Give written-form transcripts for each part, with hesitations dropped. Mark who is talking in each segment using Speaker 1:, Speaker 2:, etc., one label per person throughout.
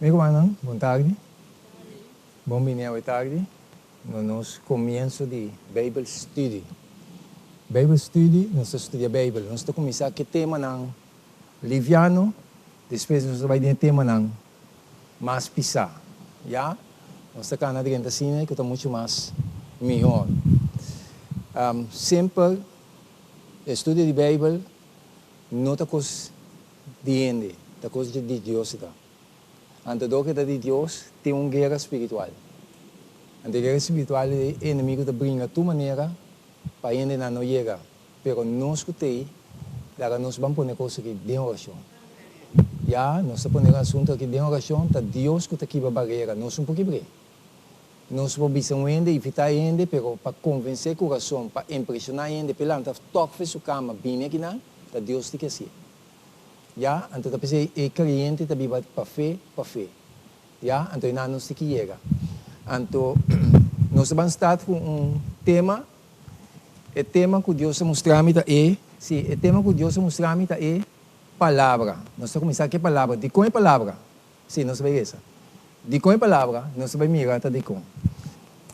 Speaker 1: Mi rumannan, bon tardi. Bon bini awe tardi na nos comienso di Bijbel Studie. Bijbel Studie, nos ta studia Bijbel. Nos ta cuminsa cu e temanan liviano, despues nos ta bay den e temanan mas pisa. Ya, nos ta cana drenta asina cu ta mucho mas mihor. Semper e studio di Bijbel no ta cos di hende, ta cos di Dios e ta. Anto dor cu ta di Dios, tin un guera spiritual. Anto e guera spiritual e enemigo ta bringa tur manera pa hendenan no yega. Pero nos cu t'ey, laga nos ban pone cos aki den oracion. Ya, nos ta pone e asunto aki den oracion, ta Dios cu ta kibra barera, nos no por kibr'é. Nos por bisa un hende, invita e hende, pero pa convence e curason, pa impresiona e hende, p'e lanta tok fe su cama bini akinan, ta Dios tin ke hacié. Ya, anto ta p'esey e creyente ta biba pa fe, pa fe. Ya, anto einan nos tin ki yega. Anto, nos ta ban start cu un tema. E tema cu Dios a mustra mi ta e, si, e tema cu Dios a mustra mi ta e Palabra. Nos ta cuminsa cu e Palabra. Dicon e Palabra? Si, nos ta bai resa. Dikon e palabra nos ta bai mira ta dikon?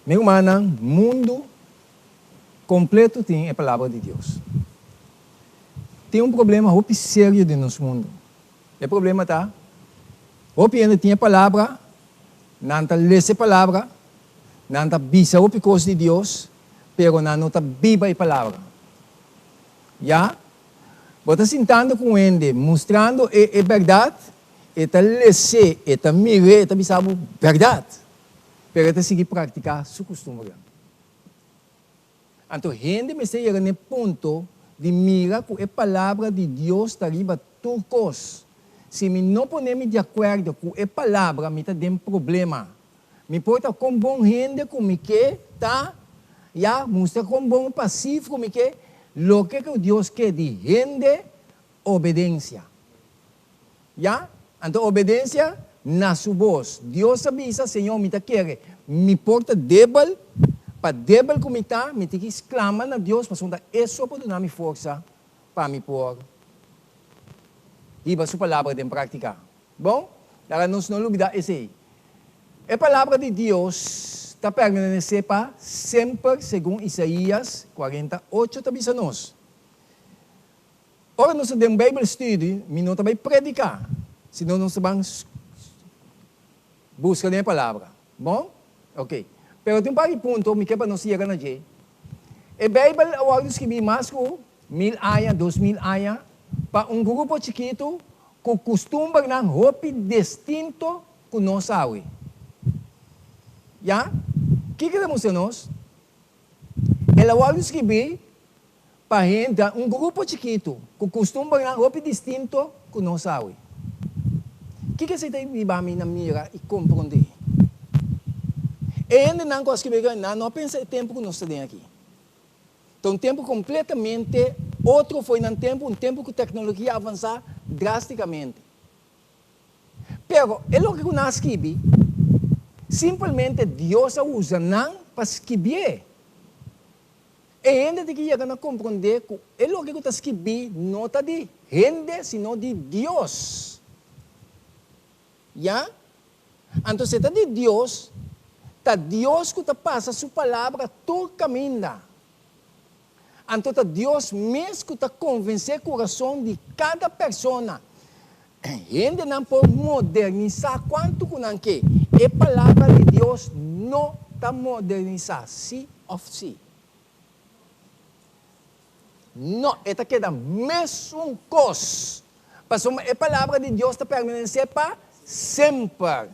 Speaker 1: Mi rumannan, mundu kompleto tin e palabra di Dios. Tin un problema hopi serio den nos mundu. E problema ta, hopi hende tin e palabra, nan ta lesa e palabra, nan ta bisa hopi kos di Dios, pero nan no ta biba e palabra. Ya? Bo ta sintando ku un hende, mustrando e e bèrdat, E ta les'é, e ta mir'é, e ta bisa bo bèrdat, pero e ta sigui praktiká su kustumbernan. Anto hende mester yega n'e punto di mira ku e Palabra di Dios ta riba tur kos. Si mi no pone mi di akuerdo ku e Palabra, mi ta den problema. Mi por ta kon bon hende ku mi ke ta, ya, mustra kon bon pasif ku mi ke, loke ku Dios ke di hende, obedensia. Ya? Anto obedensia na su bos. Dios a bisa, Señor, mi ta kere. Mi por ta debel, pa debel ku mi ta, mi tin ki sklama na Dios pasobra ta E so por duna mi forsa pa mi por hiba Su palabra den práktika. Bon, laga nos no lubidá esei. E palabra di Dios ta permanesé pa semper, segun Isaías 48 ta bisa nos. Ora nos ta den Bijbel studie, mi no ta bai predica, sino nos ta ban busca den e palabra. Bon? Ok. Pero tin un par di punto mi ke pa nos yega na dje. E Bijbel a wordo scribi mas cu mil aña, 2000 aña, pa un grupo chikito cu custumbernan hopi distinto cu nos awe. Ya? Kiko ta mustra nos? El a wordo scribi Pa hende, un grupo chikitu ku kustumbernan hopi distinto ku nos awe. Kiko esei ta hiba mi na mira i komprondé? E hendenan ku a skibi e nan no a pensa e tempu ku nos ta den aki. Ta un tempu kompletamente otro fo'i nan tempu, un tempu ku teknologia a avansá drástikamente. Pero e loke ku nan a skibi, simpelmente Dios a usa nan pa skibié. E hende tin ki yega na komprondé ku e loke ku ta skibí no ta di hende sino di Dios. Ya? Anto si e ta di Dios, ta Dios ku ta pasa su palabra tur kaminda. Anto ta Dios mes ku ta konvensé kurason di kada persona. Hendenan por modernisá kuantu ku nan ke, e Palabra di Dios no ta modernisá, sí òf sí? No, e ta keda mesun kos, pasobra e Palabra di Dios ta permanesé pa semper.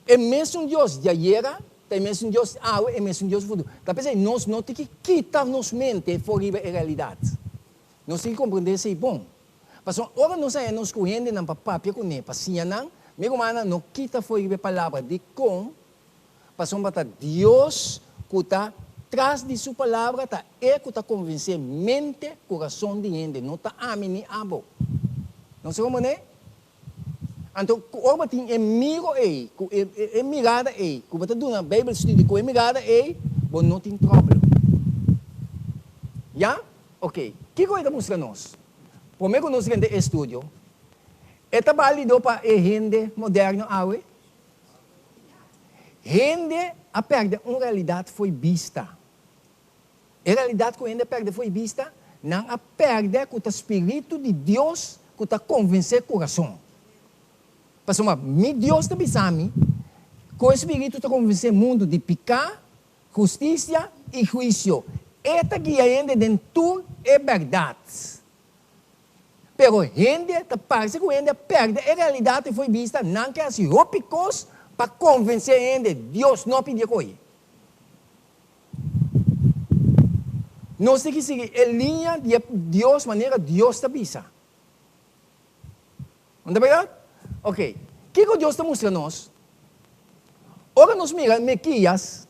Speaker 1: E mesun Dios di ayera ta e mesun Dios di awe, e mesun Dios di futuro. Ta p'esei nos no tin ki kita nos mente for riba e realidat. Nos tin ki komprendé esei bon. Pasobra ora nos haña nos ku hendenan pa papia kuné, pa siña nan, mi rumannan, no kita for riba e palabra. Dikon? Pasobra ta Dios ku ta tras di su palabra, ta E ku ta konvensé mente, kurason di hende, no ta ami ni abo. Nos a komprendé? Anto, ku ora bo tin e miro ei, ku e e mirada ei, ku bo ta duna Bijbel studie ku e mirada ei, bo no tin tròbel. Ya? Oké. Kiko e ta mustra nos? Promé ku nos rende e estudio, E ta bálido pa e hende moderno awe? Hende a pèrdè un realidat fo'i bista. E realidat ku hende a pèrdè fo'i bista, nan a pèrdè ku ta spiritu di Dios ku ta konvensé kurason. Pasobra mi Dios ta bisa mi ku e spiritu ta konvensé mundu di piká, hustisia i huisio. E ta guia hende den tur e bèrdat. Pero hende ta parse ku hende a pèrdè e realidat i fo'i bista, nan ke hasi hopi kos pa konvensé hende Dios no a pidi e koe. Nos tin ki sigui e liña di e Dios manera Dios ta bisa. No ta bèrdat? Oke, kiko Dios ta mustra nos? Ora nos mira Mekias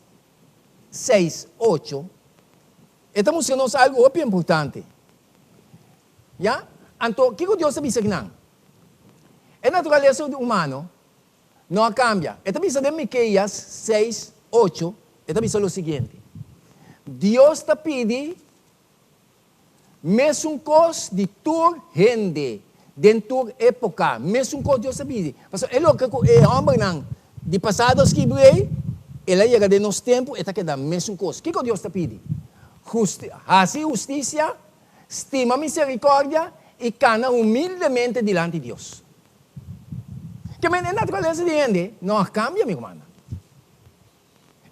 Speaker 1: seis, ocho, e ta mustra nos algu hopi importante. Ya? Anto, kiko Dios ta bisa kinan? E naturalesa di humano no a kambia. E ta bisa den Mikeas seis, ocho, e ta bisa lo siguiente, Dios ta pidi mesun kos di tur hende den tur époka. Mesun kos Dios ta pidi. Pasobra e loke ku e hòmbernan di pasado a skibi ei, el a yega den nos tempu, e ta keda mesun kos. Kiko Dios ta pidi? Husti, hasi hustisia, stima miserikòrdia i kana humildemente dilanti Dios. Ke men e naturalesa di hende no a kambia, mi rumannan.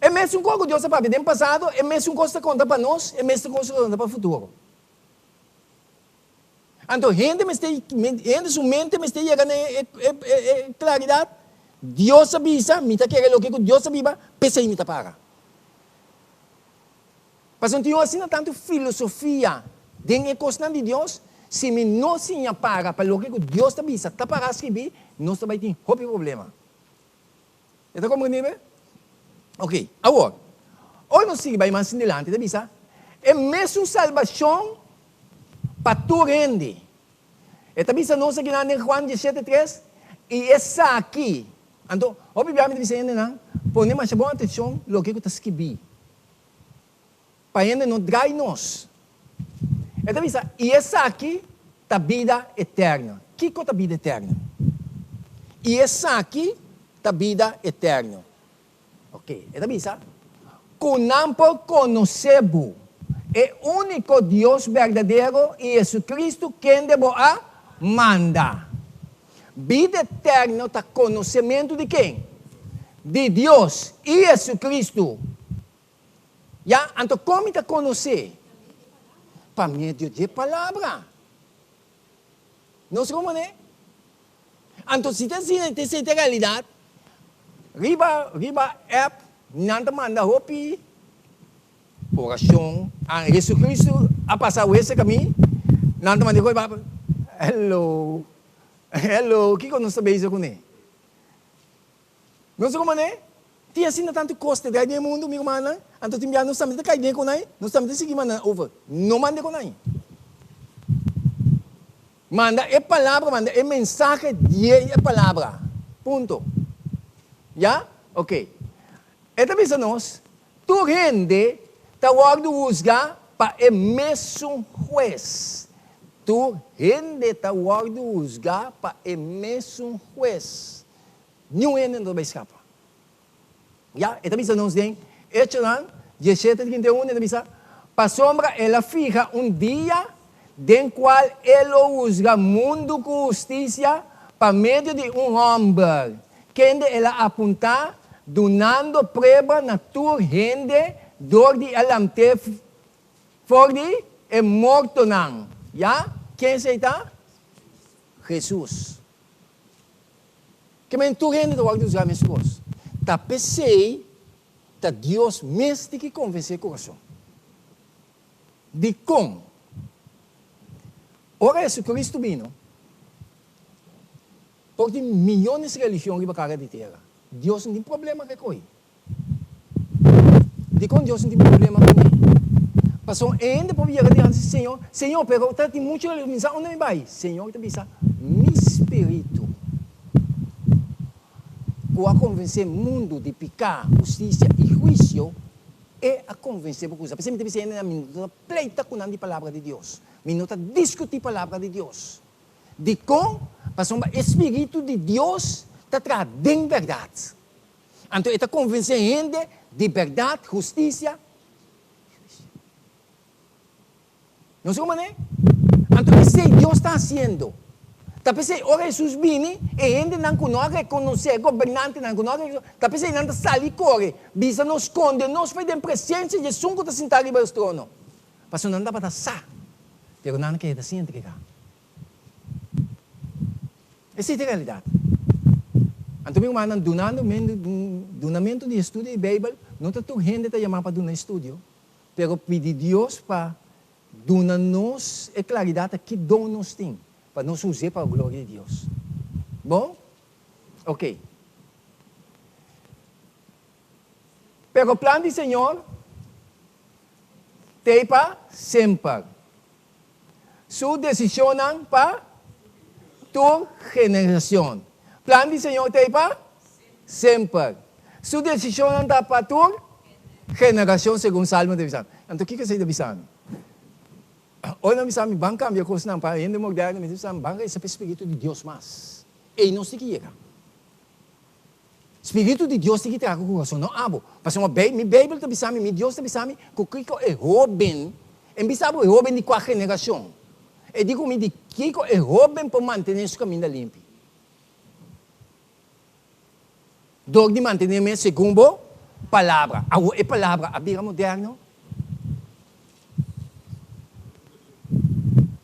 Speaker 1: E mesun kos ku Dios a papia den pasado, e mesun kos ta konta pa nos, e mesun kos ta konta pa futuro. Anto hende mester, hende su mente mester yega na e e klaridat, Dios a bisa, mi ta kere loke ku Dios a biba, p'esei mi ta para. Pasobra tin asina tantu filosofia den e kosnan di Dios, si mi no siña para pa loke ku Dios ta bisa ta para skibí, nos ta bai tin hopi problema. E ta komprendí be? Ok, awor, ora nos sigui bai mas dilanti ta bisa, e mesun salbashon pa tur hende. E ta bisa nos akinan den Juan diesshete tres, i esaki, anto, hopi bia mi ta bisa hendenan, pone masha bon atenshon loke ku ta skibí. Pa hende no drai nos. E ta bisa, I esaki ta bida eterno. Kiko ta bida eterno? I esaki ta bida eterno. Ok, e ta bisa, Ku nan por konosé bo, e úniko Dios berdadero i Jesucristo kende bo a manda. Bida eterno ta konosementu di ken? Di Dios i Jesucristo. Ya, anto kon mi ta konosé? Pa medio dje palabra. Nos komprendé? Anto si ta asina, ta esei ta realidat, riba riba app nan ta manda hopi orashon. A Jesucristo a pasa wese kami, nan ta manda e kos, hello, hello, kiko nos ta bezig kuné? Nos ruman'e, tin asina tantu kos ta drai den e mundu, mi rumannan, anto tin bia nos tambe ta kai den ku nan, nos tambe ta sigui manda nan over. No manda ku nan. Manda e palabra, manda e mensahe di e palabra. Punto. Ya? Ok. E ta bisa nos, tur hende ta wòrdu husgá pa e mesun hues. Tur hende ta wòrdu husgá pa e mesun hues. Niun hende no ta bai skapa. Ya, e ta bisa nos den Echonan diesshete 31, e ta bisa, Pasobra el a fiha un dia den kual e lo husga mundu ku hustisia pa medio di un hòmber, kende el a apuntá, dunando prueba na tur hende dor di a lamt'é for di e mortonan. Ya, ken esei ta? Hesus. Ke men tur hende ta wòrdu usá meskos. Ta p'esei ta Dios mes tin ki konvensé kurason. Dikon? Ora Hesukristu bino, por tin miyones religion riba kara di tera. Dios no tin problema ku e ko'i. Dikon Dios no tin problema kuné? Pasobra e hende por yega dilanti di Señor, Señor, pero ta tin muchu religion, mi sa unda mi bai. Señor ta bisa, Mi spiritu, ku a konvensé mundu di piká, hustisia i huisio, e a konvensé bo ku usa. P'esei mi ta bisa hendenan, mi no ta pleita ku nan di palabra di Dios. Mi no ta diskutí palabra di Dios. Dikon? Pasobra e spiritu di Dios ta traha den bèrdat. Anto e ta konvensé hende di bèrdat, hustisia i huisio. Nos a manera? Anto esei Dios ta hasiendo. Ta p'esei ora Hesus bini, e hendenan ku no a rekonosé, e gobernantenan ku no a rekonosé, ta p'esei nan ta sali kore, bisa nos, Skonde nos for den presensia di esun ku ta sintá riba es trono. Pasobra nan tabata sa, pero nan a keda sin entregá. Esei ta e realidat. Anto mi rumannan, dunando dunamentu di estudio di Beibel, no ta tur hende ta yamá pa duna estudio. Pero pidi Dios pa duna nos e claridad ta ki don nos tin, pa nos us'é pa gloria di Dios. Bon? Ok. Pero plan di Señor t'ei pa semper. Su decisionnan pa tur generacion. Plan di Señor t'ei pa semper. Su decisionnan ta pa tur generacion segun Salmo ta bisa. Anto kiko esei ta bisa mi? Ora nan bisa mi ban cambia cosnan pa hende moderno, mi ta bisa ban reza pa e Spiritu di Dios mas. Ei nos tin ki yega. Spiritu di Dios tin ki traha ku kurason, no abo. Pasobra mi Beibel ta bisa mi, mi Dios ta bisa mi ku kiko e hóben, e bisa bo e hóben di kua generashon. E di ku mi di kiko e hóben por mantené su kaminda limpi. Dor di mantené mes segun bo palabra. Awor e palabra a bira moderno?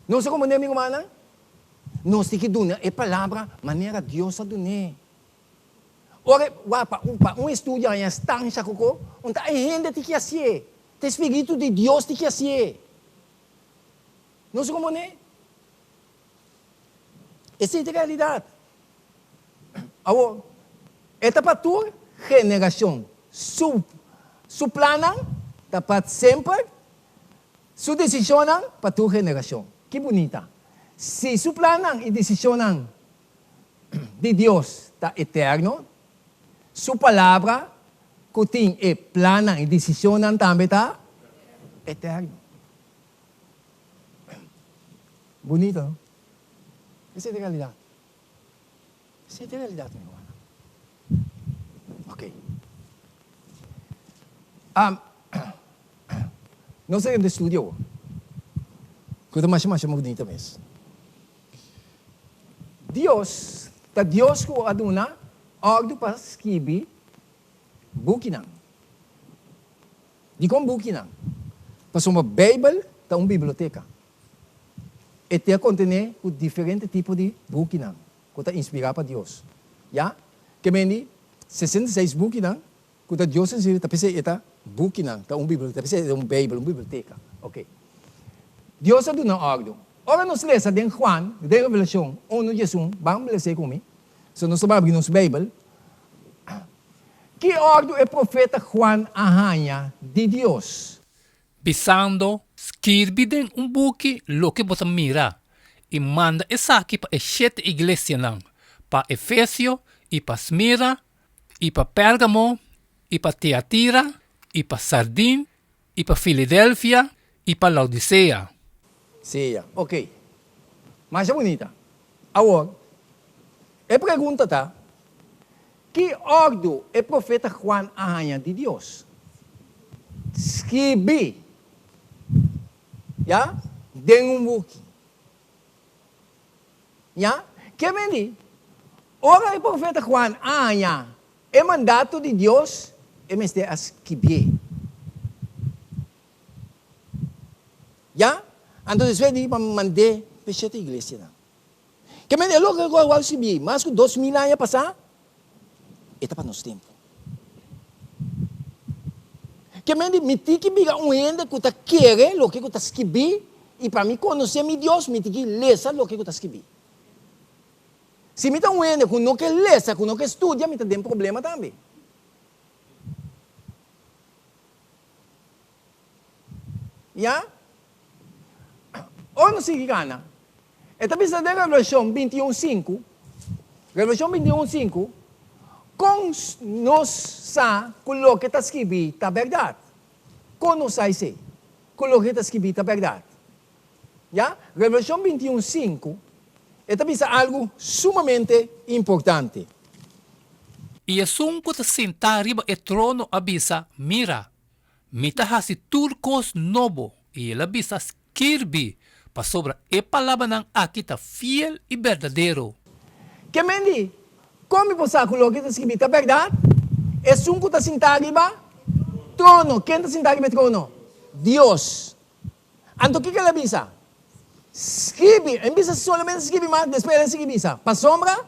Speaker 1: Nos a komprendé, mi rumannan? Nos tin ki duna e palabra manera Dios a dun'é. Ora e wak pa un pa un estudio haña stansha ku ko, un ta e hende tin ki hasié. Ta e spiritu di Dios tin ki hasié. Nos a komponé? Esei ta e realidat. Awor, e ta pa tur generashon. Su su plannan ta pa semper, su desishonnan pa tur generashon. Ki bunita! Si su plannan i desishonnan di Dios ta eterno, Su Palabra ku tin e plannan i desishonnan tambe ta eterno. Bunito, no? Esei ta e realidat. Esei ta e realidat, mi rumannan. Ok. Nos a renta estudio awor, ku ta masha masha bunita mes. Dios ta Dios ku a duna òrdu pa skibi bukinan. Dikon bukinan? Pasobra Beibel ta un biblioteka. E ta kontené ku diferente tipo di bukinan ku ta inspirá pa Dios. Ya, ke mende 66 bukinan Ku ta Dios en si ta p'esei e ta bukinan, ta un biblioteka, ta p'esei e ta un Beibel, un biblioteka. Oke. Dios a duna òrdu. Ora nos lesa den Juan, den Revelashon unu diesun, ban lesa ei ku mi, so nos ta bai abri nos Beibel. Ki òrdu e profeta Juan a haña di Dios?
Speaker 2: Bisando, Skirbi den un buki loke bo ta mira, i manda esaki pa e shete iglesianan, pa Efesio, i pa Smira, i pa Pérgamo, i pa Tiatira, i pa Sardin, i pa Filadelfia, i pa Laodisea.
Speaker 1: Sea. Ok. Masha bunita. Awor, e pregunta ta, Ki òrdu e profeta Juan a haña di Dios? Skibi, ya, den un buki. Ya, ke men di, ora e profeta Juan a haña e mandato di Dios, e mester a skibié. Ya, anto despues di pa mand'é p'e shete iglesianan. Ke men di, e loke ku a wòrdu skibié mas ku 2000 aña pasá, e ta pa nos tempu. Ke men di, mi tin ki bira un hende ku ta kere loke ku ta skibí, i pa mi konosé mi Dios, mi tin ki lesa loke ku ta skibí. Si mi ta un hende ku no ke lesa, ku no ke studia, mi ta den problema tambe. Ya? Ora nos sigui gana, e ta bisa den Revelashon 21, sinku, Revelashon 21, sinku, Kon nos sa ku loke ta skibí ta bèrdat? Kon nos sa esei, ku loke ta skibí ta bèrdat? Ya? Revelashon 21, sinku. E ta bisa algu sumamente importante.
Speaker 2: I esun ku ta sintá riba e trono a bisa, Mira, mi ta hasi tur kos nobo. I el a bisa, Skirbi, pasobra e palabranan aki ta fiel i berdadero.
Speaker 1: Ke men di, Kon mi por sa ku loke ta skibí ta bèrdat? Esun ku ta sintá riba trono. Ken ta sintá riba e trono? Dios. Anto kiko el a bisa? Skibi. El bisa solamente skibi mas, despues el a sigui bisa, Pasobra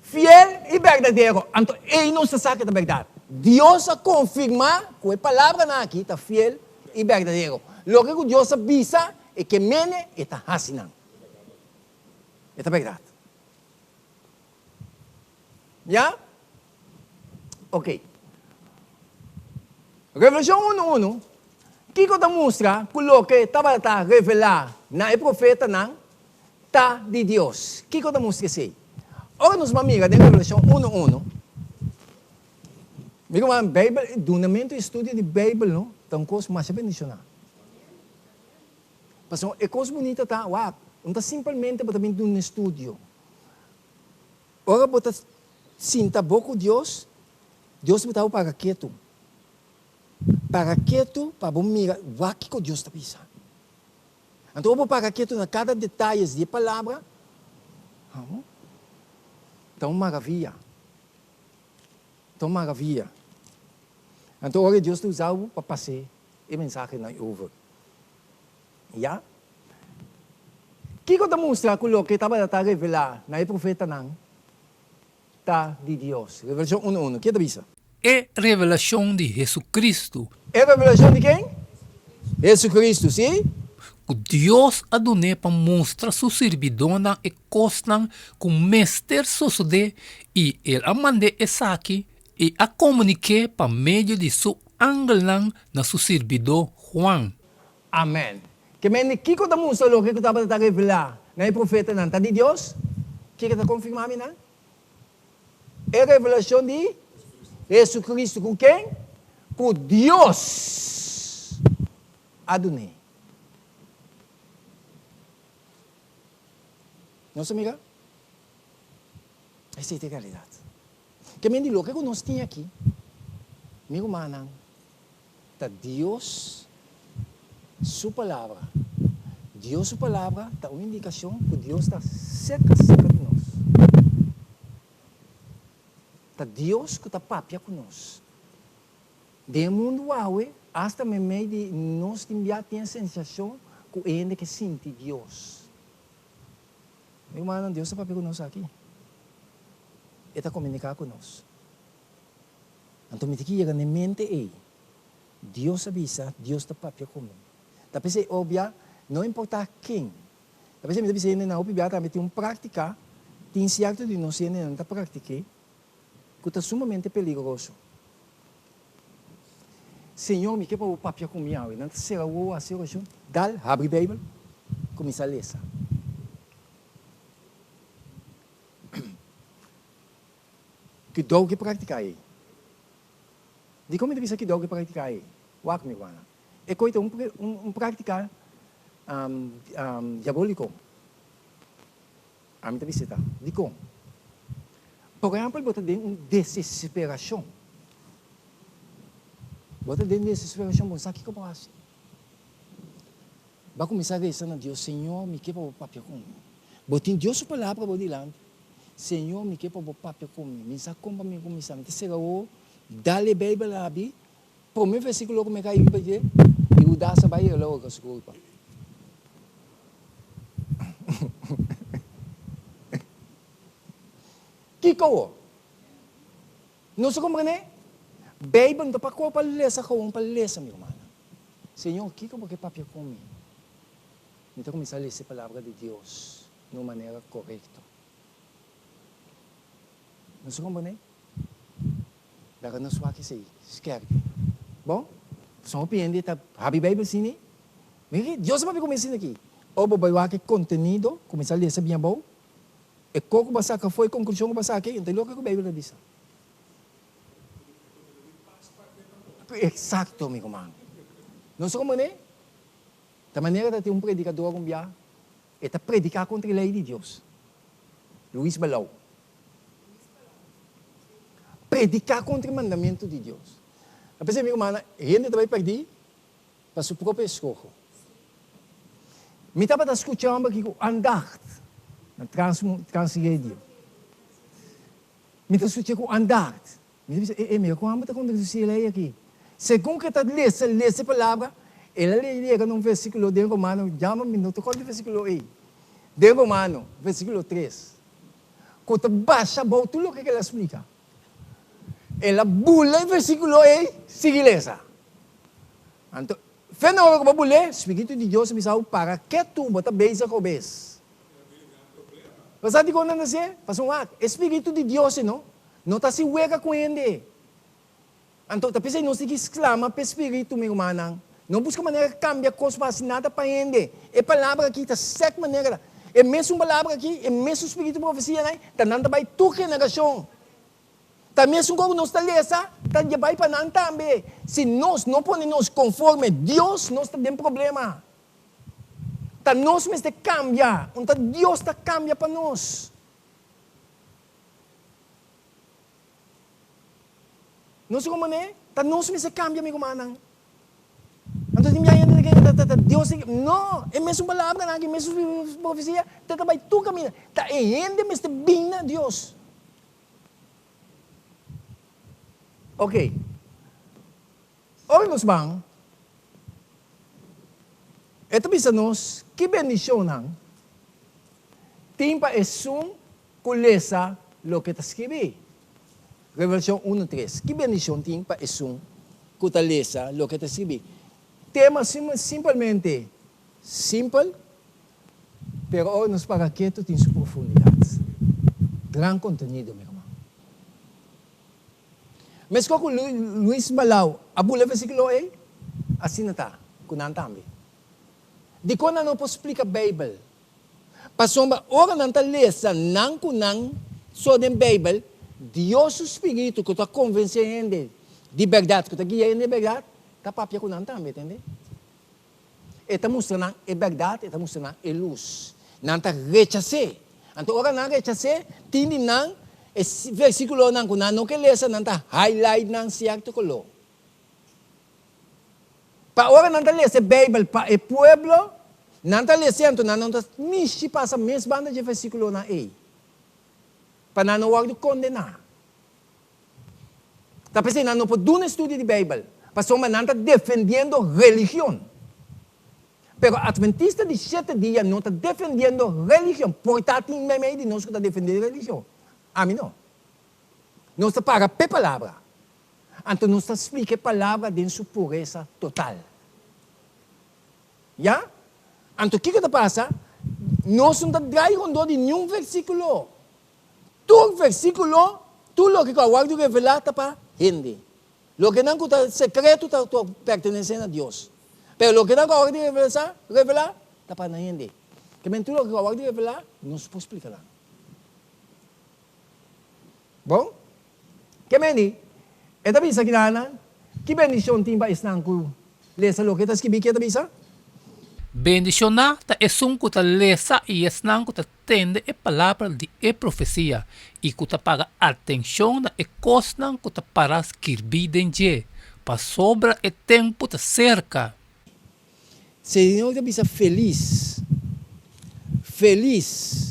Speaker 1: fiel i berdadero. Anto ei nos ta sa ku ta bèrdat. Dios a konfirmá ku e palabranan aki ta fiel i berdadero. Loke ku Dios a bisa, e ke mene, e ta hasi nan. E ta bèrdat. Ya? Ok. Revelashon unu unu, kiko ta mustra ku loke tabata revelá na e profetanan ta di Dios? Kiko ta mustra esei? Ora nos ban mira den Revelashon unu unu, mi ruman, Beibel, dunamentu i studio di Beibel no ta un kos masha bendishoná. Pasobra e kos bunita ta, wak, no ta simpelmente bo ta bin duna estudio. Ora bo ta sinta bo ku Dios, Dios ta bo para ketu. Para ketu pa bo mira wak kiko Dios ta bisa. Anto ora bo para ketu na kada detayes di e palabra, ta un maraviya. Ta un maraviya. Anto ora Dios ta usa bo pa pas'é e mensahenan over. Ya. Kiko ta mustra ku loke tabata ta revelá na e profetanan ta di Dios? Revelashon unu unu, ke ta bisa?
Speaker 2: E revelashon di Hesukristu.
Speaker 1: E revelashon di ken? Hesukristu, sí.
Speaker 2: Ku Dios a dun'é pa mustra su sirbidónan e kosnan ku mester sosodé, i el a mand'é esaki i a komunik'é pa medio di su angelnan na su sirbidó Juan.
Speaker 1: Amen. Ke men di kiko ta mustra loke ku tabata ta revelá na e profetanan ta di Dios? Kiko ta konfirmá mi nan? E revelashon di Hesukristu ku ken? Ku Dios a dun'é. Nos ta mira? Esei ta e realidat. Ke men di loke ku nos tin aki, mi rumannan, Ta Dios Su Palabra. Dios Su Palabra ta un indikashon ku Dios ta serka serka di nos. Ta Dios ku ta papia ku nos. Den e mundu awe, asta meimei di nos tin bia tin e sensashon ku e hende ke sinti Dios. Mi rumannan, Dios ta papia ku nos aki. E ta komuniká ku nos. Anto mi ta ki yega na e mente ei. Dios a bisa, Dios ta papia ku mi. Ta p'esei obia, no importá ken. Ta p'esei mi ta bisa hendenan hopi bia tambe tin un práktika, tin sierto di nos hendenan ta praktik'é, ku ta sumamente peligroso. Señor, mi ke pa bo papia ku mi awe. Nan ta sera wowo, hasi orashon, dal, habri Beibel, kuminsá lesa. Kidou ke praktiká ei? Dikon mi ta bisa kidou ke praktiká ei? Wak mi rumannan. E koi ta un praktika diabóliko. Ami ta bisa ta. Dikon? Por ehèmpel bo ta den un desesperashon. Bo ta den desesperashon, bo no sa kiko bo hasi. Bo a kuminsá resa na Dios, Señor, mi ke pa bo papia ku mi. Bo tin Dios su palabra bo dilanti. Señor, mi ke pa bo papia ku mi. Mi sa kon pa mi kuminsá. Mi ta sera wowo, dal e Beibel abi, promé versíkulo ku mi kai riba dje, i Hudas a bai i el a horka su kulpa. Kiko wo? Nos a komprendé? Beibel no ta pa koe pa lesa gewoon pa lesa, mi rumannan. Señor, kiko bo ke papia ku mi? Mi ta kuminsá lesa e Palabra di Dios na un manera korekto. Nos a komprendé? Laga nos wak esei skèrpi. Bon, pasobra hopi hende ta habri Beibel asina ei. Mira ki Dios a papia ku mi asina aki. Ora bo bai wak e kontenido, kuminsá lesa bien abou, E kos ku bo a saka afó, e konklushon ku bo a saka, ei no ta loke ku Beibel ta bisa. Eksakto, mi ruman. Nos a komprendé? Ta manera ta tin un predikador un bia. E ta prediká kontra e lei di Dios. Luis Balou. Prediká kontra e mandamentu di Dios. A pesar mi rumannan, hende ta bai pèrdí pa su propio eskoho. Mi tabata skucha homber aki ku andacht na Trans Trans Radio. Mi ta skucha ku andacht. Mi ta bisa, e, e, mira ku homber ta kontradisí e lei aki. Segun ku e ta lesa, lesa e palabra, el a yega na un versíkulo den Romano, yama mi no ta kòrda e versíkulo ei, den Romano, versíkulo tres, ku ta basha abou tur loke ku el a splika. El a bula e versíkulo ei, sigui lesa. Anto, fe na ora ku bo a bul'é, Spiritu di Dios a bisa bo, Para ke tur bo ta bezig obes? Bo sa dikon nan ta hasié? Pasobra wak, e Spiritu di Dios ei no, no ta hasi wega ku hende. Anto, ta p'esei nos tin ki sklama p'e Spiritu, mi rumannan. No buska manera kambia kos pa hasi nada pa hende. E palabra aki ta sèk manera ta. E mesun palabra aki, e mesun spiritu profesia nan, ta nan ta bai tur generashon. Ta mesun kos ku nos ta lesa, ta dje bai pa nan tambe. Si nos no pone nos konforme Dios, nos ta den problema. Ta nos mester kambia, un ta Dios ta kambia pa nos. Nos ku manera, ta nos mester kambia, mi rumannan. Anto tin biaha hende ta kere ta ta Dios tin no e mesun palabranan aki mesun profesia ta ta bai tur kaminda ta e hende mester bin na Dios ok ora nos ban e ta bisa nos ki bendishonnan tin pa esun ku lesa loke ta skibi. Revelashon unu tres, Ki bendishon tin pa esun ku ta lesa loke ta skibi? Tema simpelmente simpel, pero ora nos para ketu tin su profundidat. Gran kontenido, mi ruman. Meskos ku Luis Balau a bula e versíkulo ei, asina ta ku nan tambe. Dikon nan no por splika Beibel? Pasobra ora nan ta lesa nan ku nan so den Beibel, Dios su spiritu ku ta konvensé hende di bèrdat, ku ta guia hende di bèrdat, ta papia ku nan tambe, tende? E ta mustra nan e bèrdat, e ta mustra nan e lus. Nan ta rechas'é. Anto ora nan rechas'é, tin di nan e versíkulonan ku nan no ke lesa, nan ta highlight nan sierto koló. Pa ora nan ta lesa e Beibel pa e pueblo, nan ta lesa anto nan no ta mishi pasa mes banda dje versíkulonan ei, pa nan no wòrdu kondená. Ta p'esei nan no por duna estudio di Beibel, pasobra nan ta defendiendo religion. Pero Atventista di shete dia no ta defendiendo religion. Por ta tin meimei di nos ku ta defendé religion. Ami no. Nos ta para p'e palabra. Anto nos ta splika e palabra den su puresa total. Ya? Anto kiko ta pasa? Nos no ta drai rondó di niun versíkulo. Tur versíkulo, tur loke ku a wòrdu revelá ta pa hende. Lokenan ku ta sekreto ta pertenesé na Dios. Pero lokenan ku a wòrdu revelá ta pa na hende. Ke men tur loke ku a wòrdu revelá, nos por splika nan. Bon, ke meni e ta bisa kinanan? Ki bendishon tin pa esnan ku lesa loke ta skibí? Ke ta bisa?
Speaker 2: Bendishoná ta esun ku ta lesa i esnan ku ta tende e palabra di e profesia i ku ta paga atenshon na e kosnan ku ta pará skirbí den dje, pasobra e tempu ta serka.
Speaker 1: Señor ta bisa felis, felis.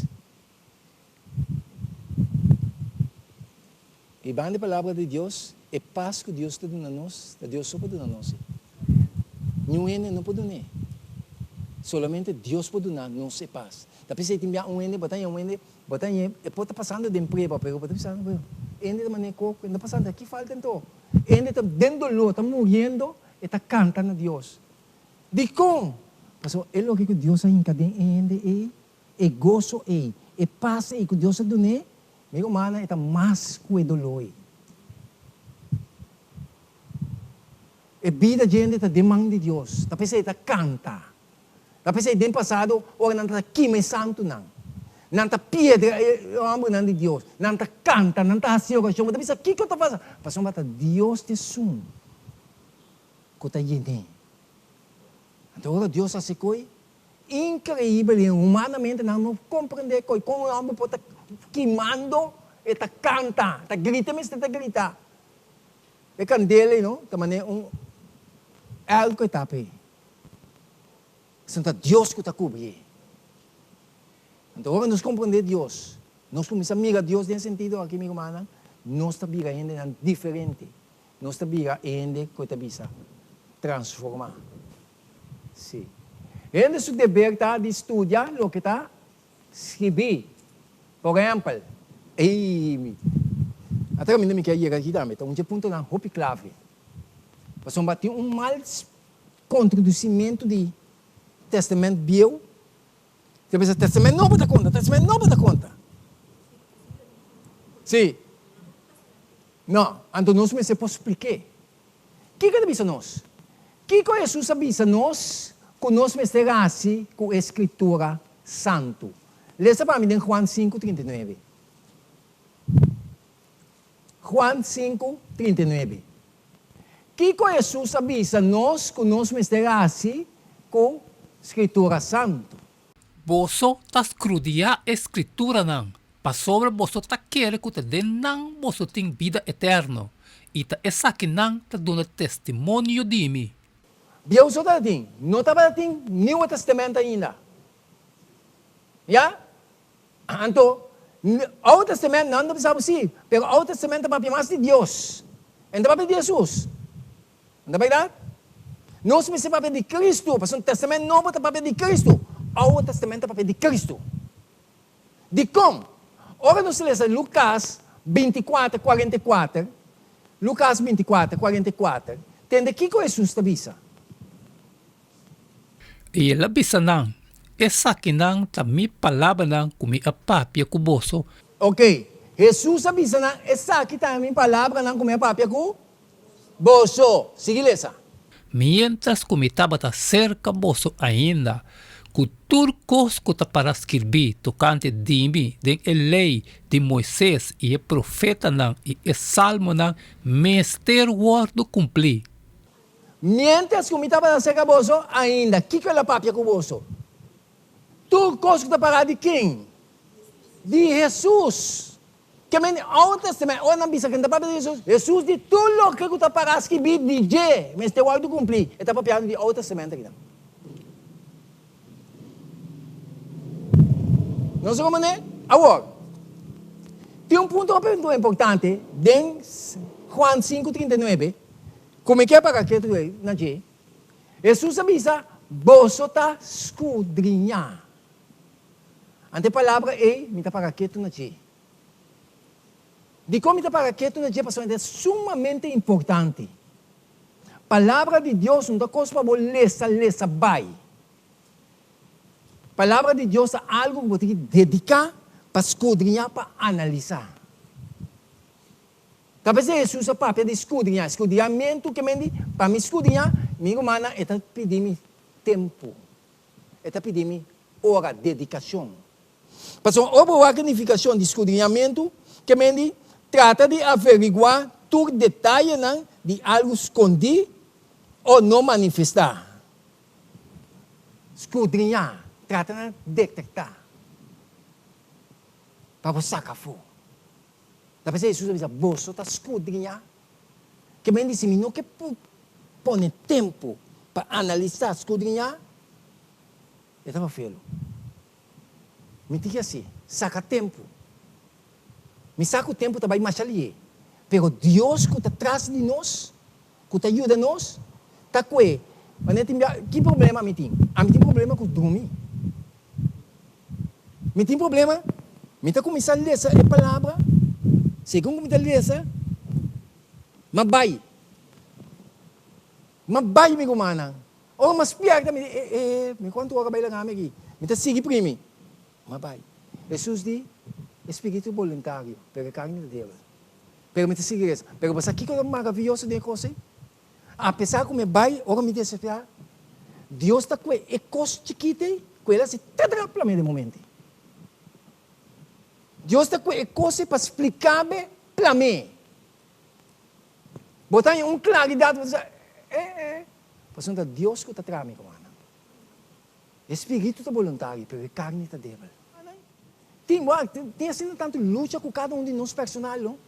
Speaker 1: I banda e palabra di Dios, e pas ku Dios ta duna nos, ta Dios so por duna nos e. Niun hende no por dun'é. Solamente Dios por duna nos e pas. Ta p'esei tin bia un hende, bo ta haña un hende, bo ta hañ'é, e por ta pasando den prueba, pero bo ta bisa, bueno, e hende ta manera koko, e no ta pasando, ki falta anto? E hende ta den doló, ta muriendo, e ta kanta na Dios. Dikon? Pasobra e loke ku Dios a hinka den e hende ei, E goso ei, e pas ei ku Dios a dun'é, mi rumannan, e ta mas ku e doló ei. E bida djende ta den man di Dios. Ta p'esei e ta kanta. Ta p'esei den pasado ora nan ta kima e santunan, nan ta piedra e hòmbernan di Dios, nan ta kanta, nan ta hasi orashon. Bo ta bisa, Kiko ta pasa? Pasobra ta Dios ta esun ku ta yen'é. Anto ora Dios hasi koi. Increibel y humanamente nan no comprende con un homber por ta kimando e ta canta, ta grita mester ta grita. E candela ey no ta manera un elko e tapa ey. Esnan ta Dios cu ta cubri. Anto ora nos comprende Dios, nos cuminsa mira Dios den sentido aki mi rumannan, nos ta bira hendenan diferente. Nos ta bira hende cu e ta bisa transforma. Sí. Hende su deber ta di studia loke ta skibi. Por ehempel, ey mi a ta caminda mi kier yega aki tambe, ta un dje puntonan hopi clave. Pasobra tin un mal kontrodusimentu di Testament Bieu, ta bisa Testament Nobo ta konta, Testament Nobo ta konta. Sí. No, anto nos mester por splik'é. Kiko ta bisa nos? Kiko Hesus a bisa nos ku nos mester hasi ku e Skritura Santu? Lesa pa mi den Juan sinku, 39. Juan sinku, 39. Kiko Hesus a bisa nos ku nos mester hasi ku Skritura Santu?
Speaker 2: Boso ta skrudiá e Skrituranan, pasobra boso ta kere ku ta den nan boso tin bida eterno, i ta esakinan ta duna testimonio di mi.
Speaker 1: Bieu so tabatin, no tabatin Nieuwe Testament ainda. Ya? Anto, Oude Testament nan ta bisa bo si, pero Oude Testament ta papia mas di Dios. E no ta papia di Hesus. No ta bèrdat? Nos mester papia di Cristo, pasobra Testament Nobo ta papia di Cristo, Oude Testament ta papia di Cristo. Dikon? Ora nos lesa Lukas 24, 44, Lukas 24, 44, tende kiko Hesus ta bisa.
Speaker 2: I el a bisa nan, Esakinan ta mi palabranan ku mi a papia ku boso.
Speaker 1: Ok, Hesus a bisa nan, Esaki ta mi palabranan ku mi a papia ku boso. Sigui lesa.
Speaker 2: Miéntras ku mi tabata serka boso ainda, ku tur kos ku ta para skirbí tokante di mi den e Lei di Moises i e Profetanan i e Salmonan mester wòrdu kumplí.
Speaker 1: Miéntras ku mi tabata serka boso ainda, kiko el a papia ku boso? Tur kos ku ta pará di ken? Di Hesus. Ke men Oude Testament, ora nan bisa ku nan ta papia di Hesus, Hesus di tur loke ku ta pará skibí di dje mester wòrdu kumplí. E ta papiando di Oude Testament akinan. Nos a komprendé? Awor, tin un punto hopi importante den Juan sinku 39. Ku mi ke paga ketu ei na dje? Hesus a bisa, Boso ta skudriñá. Ante e palabra ei, mi ta paga ketu na dje. Dikon mi ta paga ketu na dje? Pasobra e ta sumamente importante. Palabra di Dios no ta kos pa bo lesa lesa bai. Palabra di Dios ta algu ku bo tin ki dediká pa skudriñá, pa analisá. Ta p'esei Hesus a papia di skudriñá. Skudriñamentu ke men di, pa mi skudriñá, mi rumannan, e ta pidi mi tempu. E ta pidi mi ora, dedikashon. Pasobra ora bo wak e nifikashon di skudriñamentu, ke men di, trata di averiguá tur detayenan di algu skondí o no manifestá. Skudriñá, trata na detektá, pa bo saka afó. Ta p'esei Hesus a bisa, Boso ta skudriñá. Ke men di, si mi no ke pone tempu pa analisá skudriñá, e ta fafelu. Mi tin ke hasi, saka tempu. Mi sa ku tempu ta bai masha lié, pero Dios ku ta tras di nos, ku ta yuda nos, ta kue. Manera tin bia, ki problema mi tin? Ami tin problema ku drumi. Mi tin problema, mi ta kuminsá lesa e palabra, segun ku mi ta lesa, m'a bai. M'a bai, mi rumannan. Ora m'a spièrta, mi di, e, e, mi kuantu ora bai laga mi aki? Mi ta sigui primi. M'a bai. Hesus di, E spiritu boluntario, pero e karni ta débil. Pero mi ta sigui resa. Pero bo sa kiko ta maravioso den e kos ei? Apesar ku mi bai ora mi desesperá, Dios ta kue e kos chikit ei ku el hasi tadra pla mi den momento ei. Dios ta kue e kos ei pa splika mi pla mi. Bo ta haña un klaridat, bo ta sa, eh, eh, pasobra ta Dios ku ta traha mi rumannan. E spiritu ta boluntario, pero e karni ta debel. Tin, wak, tin asina tantu lucha ku kada un di nos personal, no?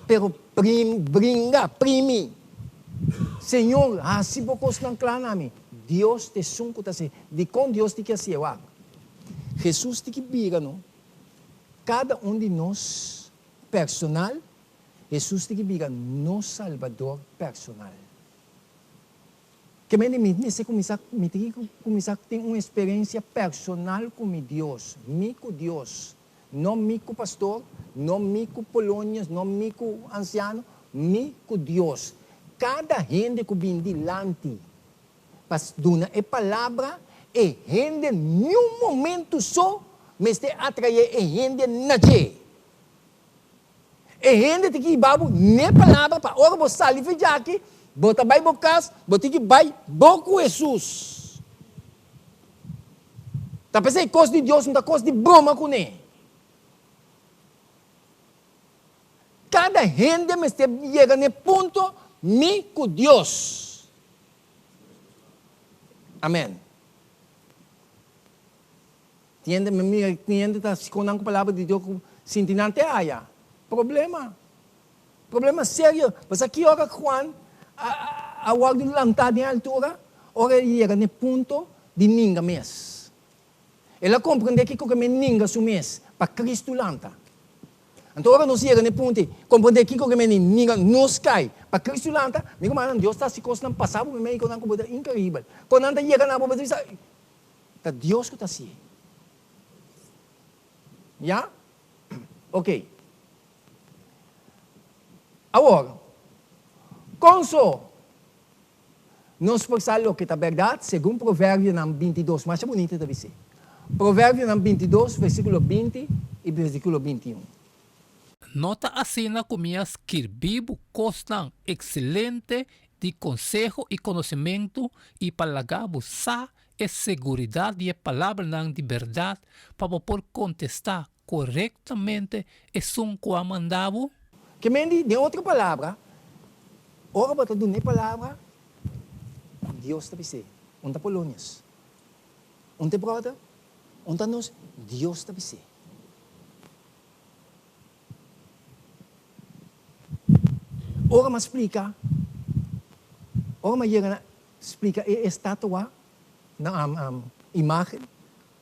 Speaker 1: Pero prim, bringa, primi. Señor, hasi bo kosnan kla na mi. Dios ta esun ku ta hasi. Dikon Dios tin ki hasié? Wak, Hesus tin ki bira, no? Kada un di nos personal, Hesus tin ki bira nos Salbador personal. Ke mende mi mester kuminsá, mi tin ki kuminsá tin un eksperensia personal ku mi Dios, mi ku Dios, no mi ku pastor, no mi ku Polonius, no mi ku ansiano, mi ku Dios. Kada hende ku bin dilanti pa duna e palabra, e hende niun momentu so mester atraé e hende na dje. E hende tin ki hiba bo n'e palabra pa ora bo sali for djaki, bo ta bai bo kas, bo tin ki bai bo ku Hesus. Ta p'esei kos di Dios no ta kos di broma kuné. Kada hende mester yega n'e punto mi ku Dios. Amen. Tin hende mi mira tin hende ta hasi kon nan ku palabra di Dios ku sinti nan te haya problema, problema serio. Pasobra ki ora Juan a a wòrdu lantá den altura? Ora el yega na e punto di ninga mes. El a komprendé kiko ke men ninga su mes pa Kristu lanta. Anto ora nos yega na e punto ei, komprendé kiko ke men ninga nos kai pa Kristu lanta, mi rumannan, Dios ta hasi kosnan pasá bo meimei ku nan ku bo ta inkribel. Kon nan ta yega na bo, bo ta bisa, Ta Dios ku ta hasié. Ya? Ok. Awor, kon so nos por sa loke ta bèrdat segun Proverbionan 22? Masha bunita ta bis'é. Proverbionan 22, versíkulo 20 i versíkulo 21.
Speaker 2: No ta asina ku mi a skirbi bo kosnan ekselente di konseho i konosementu i pa laga bo sa e seguridat di e palabranan di bèrdat pa bo por kontestá korektamente esun ku a manda bo?
Speaker 1: Ke men di, den otro palabra, ora bo ta duna e palabra, Dios ta bis'é, Un ta Polonius, un ta e bròder, un ta nos, Dios ta bis'é. Ora m'a splika, ora m'a yega na splika e estatua, na imagen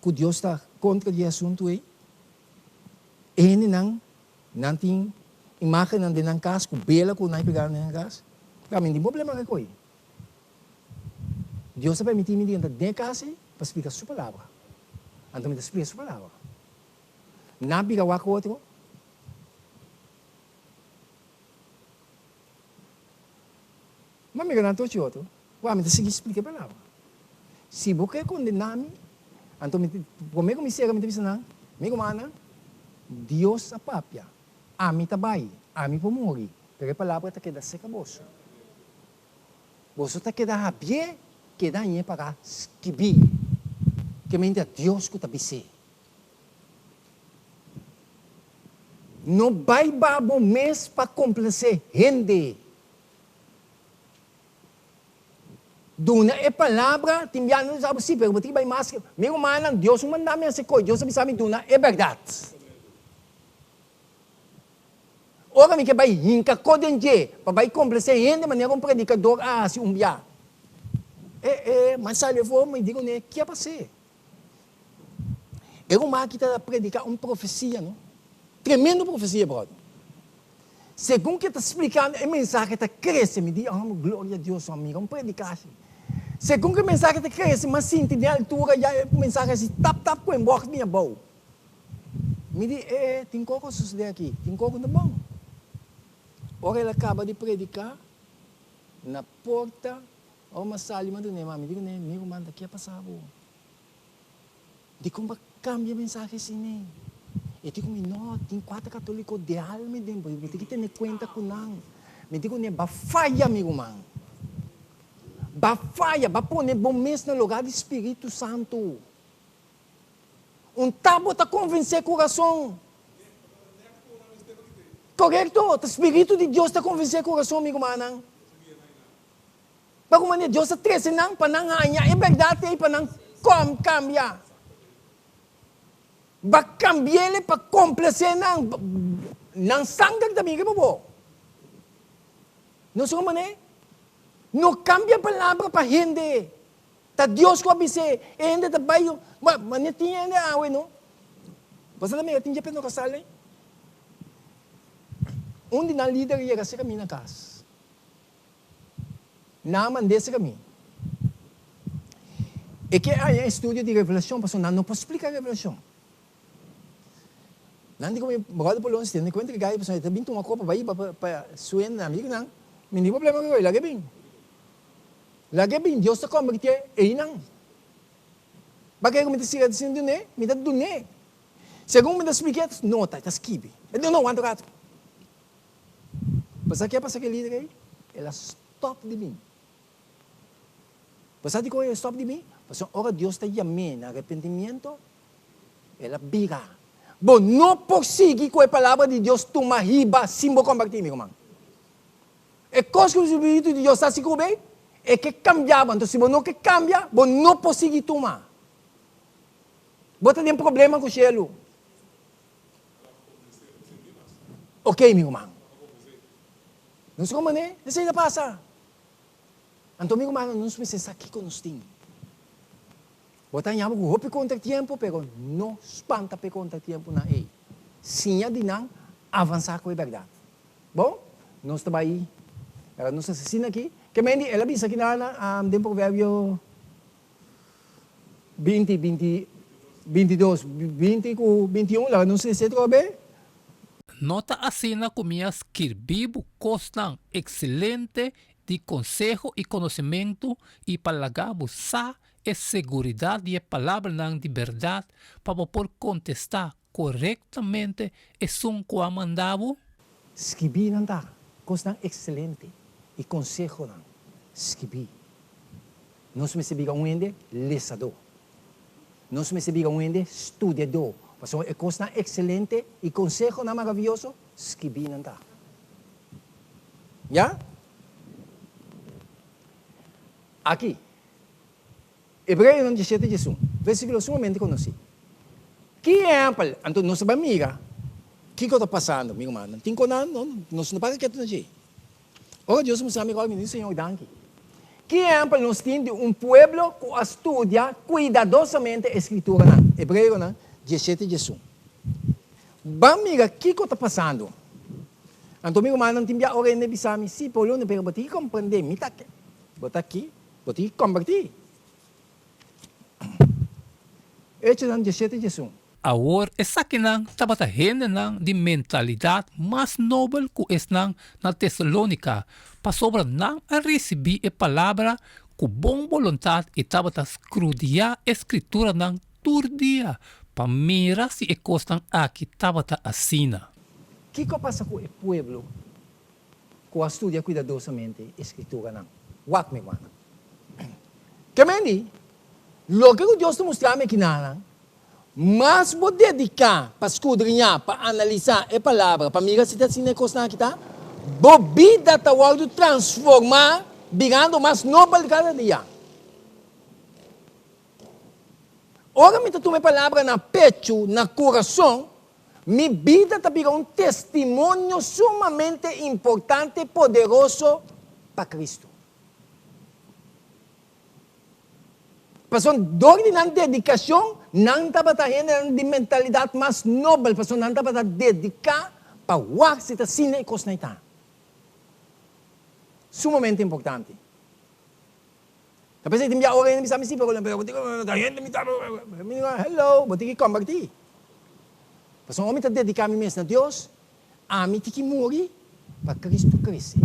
Speaker 1: ku Dios ta kontra di e asuntu ei, e hendenan, nan tin imagennan den nan kas ku bela ku nan a pega den nan kas. Claro, mi no tin problema ku e koi. Dios a permití mi di entra den e kas ei pa splika su palabra. Anto mi ta splika su palabra. Nan bira wak otro. Ma mira nan tochi otro. Wak, mi ta sigui splika e palabra. Si bo ke kondena mi, anto mi ta, prome ku mi sera mi ta bisa nan, Mi rumannan, Dios a papia, ami ta bai, ami por muri, pero e palabra ta keda serka boso. Boso ta keda habié, keda hañ'é para skibí. Ke mente a Dios ku ta bis'é. No bai ba bo mes pa komplasé hende. Duna e palabra, tin bia nan ta bisa bo si, pero bo tin ki bai mas. Mi rumannan, Dios no manda mi hasi kos, Dios a bisa mi duna e bèrdat. Ora mi ke bai hinka kos den dje pa bai komplasé hende manera un predikador a hasi un bia. E, e, mi a sali afó, mi di kuné, ke a pas'é? E ruman aki ta predica un profecia no. Tremendo profecia brother. Segun ke ta splicando e mensahe ta crece mi di oh gloria a Dios oh mira un predicashi. Segun ke e mensahe ta crece mi a sinti den altura ya e mensahe asi tap tap ku e bocht mi abou. Mi di eh eh tin koko a sucede aki tin koko no bon. Ora el a caba di predica na porta Ora mi a sali mi a dun'é mami di kuné mi ruman ta ke a pasa bo? Dikon bo a kambia mensahe asina? E di ku mi no, tin kuater katoliko deal mi den bo, bo tin ki tene kuenta ku nan. Mi di kuné ba faya mi ruman, ba faya, ba pone bo mes na lugar di Spiritu Santu. Un ta bo ta konvensé kurason. Korekto, ta Spiritu di Dios ta konvensé kurason mi rumannan. Pa ku manera Dios a trese nan pa nan haña e bèrdat ei pa nan kom kambia. Bo a kambi'el pa komplasé nan. Nan sanger ta bin riba bo. Nos un manera no kambia palabra pa hende. Ta Dios ku a bis'é. E hende ta bai ma manera tin hende awe no. Boso ta mira tin dje pentecostal ei. Un di nan lider a yega serka mi na kas. Nan a mand'é serka mi. E ke haña estudio di revelashon pasobra nan no por splika revelashon. Nan di ku mi, Bròder Poloncio, tene kuenta ku e gai pasobra e ta bin tuma kopa bai hiba pa su hendenan. Mi di ku nan, Mi no tin problema ku e goi, laga e bin. Laga e bin, Dios ta kombertié einan. Bak'e ku mi ta siga sin dun'é? Mi ta dun'é. Segun mi ta splik'é, ta nota, e ta skibi. E di, No, wanta un ratu. Bo sa ke a pasa ku e lider ei? El a stòp di bin. Bo sa dikon el a stòp di bin? Pasobra ora Dios ta yam'é na arepentimiento, el a bira. Bo no por sigui ku e palabra di Dios tuma hiba sin bo kompartí, mi ruman. E kos ku Spiritu di Dios ta hasi ku bo ei, e ke kambia bo. Anto si bo no ke kambia, bo no por sigui tuma. Bo ta den problema ku shelu. Ok, mi ruman. Nos kon manera esei ta pasa. Anto mi rumannan nos mester sa kiko nos tin. Bo ta haña bo ku hopi kontratiempo pero no spanta p'e kontratiemponan ei. Siña di nan avansá ku e bèrdat. Bon, nos ta bai pero nos ta asina aki. Ke men di el a bisa kina den Proverbio 20, 20, 22, 20 ku 21, laga nos lesa atrobe.
Speaker 2: No ta asina ku mi a skirbi bo kosnan ekselente di konseho i konosementu i pa laga bo sa e seguridat di e palabranan di bèrdat pa bo por kontestá korektamente esun ku a manda bo?
Speaker 1: Skibí nan ta kosnan ekselente i konsehonan skibí. Nos mester bira un hende lesadó. Nos mester bira un hende studiadó, pasobra e kosnan ekselente i konsehonan maravioso skibí nan ta. Ya? Aki, Hebreonan diesshete diesun, versíkulo sumamente konosí. Ki ehèmpel? Anto nos ta bai mira kiko ta pasando, mi rumannan. Tin konan, nos no para ketu na dje. Ora Dios a mustra mi ròl, mi di, Señor, danki. Ki ehèmpel nos tin di un pueblo ku a studia kuidadosamente e Skrituranan? Hebreonan diesshete diesun. Ban mira kiko ta pasando. Anto mi rumannan tin bia ora hende bisa mi, Sí, Paulino, pero bo tin ki komprendé, mi ta ke. Bo ta aki, bo tin ki kombertí. Echonan diesshete diesun.
Speaker 2: Awor esakinan tabata hendenan di mentalidat mas nobel ku esnan na Tesalónika, pasobra nan a risibí e palabra ku bon boluntat i tabata skrudiá e Skrituranan tur dia pa mira si e kosnan aki tabata asina.
Speaker 1: Kiko a pasa ku e pueblo ku a studia kuidadosamente e Skrituranan? Wak, mi rumannan. Ke men di, Loke ku Dios ta mustra mi akinanan, mas bo dediká pa skudriñá, pa analisá e Palabra, pa mira si ta asina e kosnan aki ta, bo bida ta wòrdu transformá birando mas nobel kada dia. Ora mi ta tuma e Palabra na pechu, na kurason, mi bida ta bira un testimonio sumamente importante i poderoso pa Kristu. Pasobra dor di nan dedikashon, nan tabata hendenan di mentalidat mas nobel, pasobra nan tabata dediká pa wak si ta asina e kosnan ta. Sumamente importante. Ta p'esei tin bia ora hende bisa mi, si, pero bo tin ku hende mi ta, mi di, hello, bo tin ki kombertí. Pasobra ora mi ta dediká mi mes na Dios, ami tin ki muri pa Kristu krese.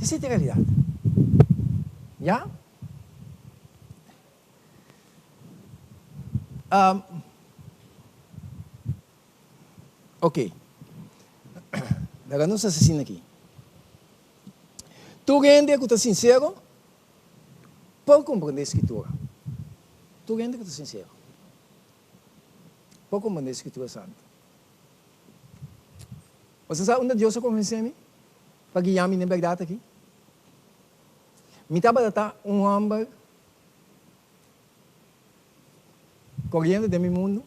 Speaker 1: Esei ta e realidad. Ya? Um, ok. Laga nos asesina aki. Tur hende ku ta sinsero por komprendé Skritura. Tur hende ku ta sinsero por komprendé Skritura Santu. Boso sa unda Dios a konvensé mi pa guia mi den bèrdat aki? Mi tabata ta un hòmber koriendo den mi mundu.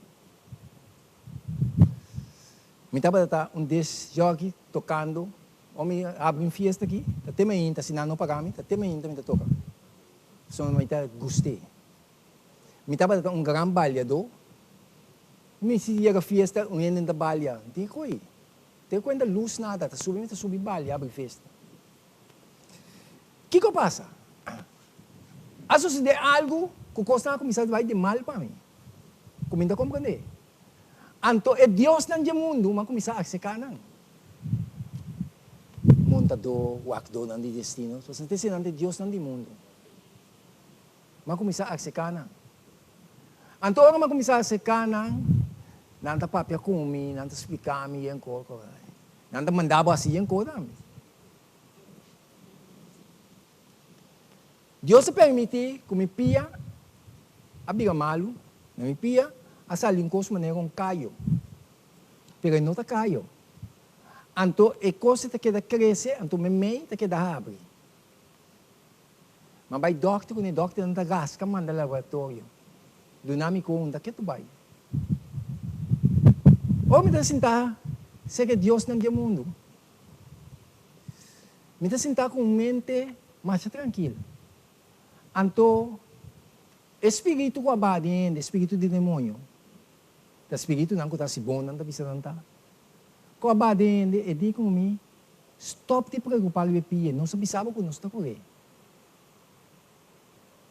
Speaker 1: Mi tabata ta un disc jockey tokando. Ora mi habri un fiesta aki, ta te mainta, si nan no paga mi, ta te mainta mi ta toka. Pasobra mi ta gust'é. Mi tabata ta un gran baliadó. Mi si yega fiesta, un hende ta balia. Di koe? Te kuenta lus nada, ta subi mi ta subi balia habri fiesta. Kiko pasa? A sucede algu ku kosnan a kuminsá bai di mal pa mi, ku mi no ta komprendé. Anto e diosnan dje mundu m'a kuminsá aserká nan. Montadó, wakdónan di destino, pasobra ta eseinan ta e diosnan di mundu. M'a kuminsá aserká nan. Anto ora m'a kuminsá aserká nan, nan ta papia ku mi, nan ta spliká mi yen kos. Nan ta manda bo hasi yen kos tambe. Dios a permití ku mi pia a bira malu, na mi pia a sali un kos manera un kayo, pero e no ta kayo. Anto e kos ta keda krese, anto meimei ta keda habri. M'a bai dòkter kuné, dòkternan ta raska manda laboratorio, duna mi kon ta ketu bai. Ora mi ta sintá serka e diosnan di e mundu, Mi ta sintá ku un mente masha trankil. Anto, e spiritu ku a baha den hende, spiritu di demoño, ta spiritunan ku ta hasi bon, nan ta bisa nan ta, ku a baha den hende, e di ku mi, Stòp di preokupá riba e pia, nos a bisa bo ku nos ta kur'é.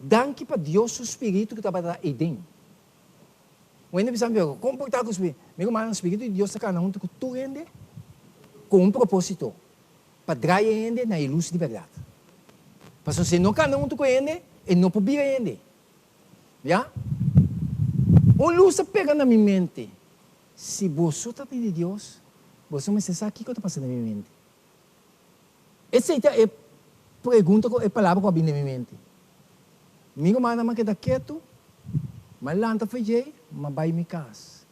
Speaker 1: Danki pa Dios su spiritu ku tabata eiden. Un hende bisa mi, pero kon por ta ku spiritu? Mi rumannan, spiritu di Dios ta kana huntu ku tur hende ku un propósito, pa drai e hende na e lus di bèrdat. Pasobra si e no kana huntu ku e hende, e no por bira hende. Ya? Un lus a pega na mi mente. Si boso ta di Dios, boso mester sa kiko ta pasa den mi mente. Esei ta e pregunta ku e palabra ku a bini den mi mente. Mi rumannan a keda ketu, m'a lanta for djei, m'a bai mi kas.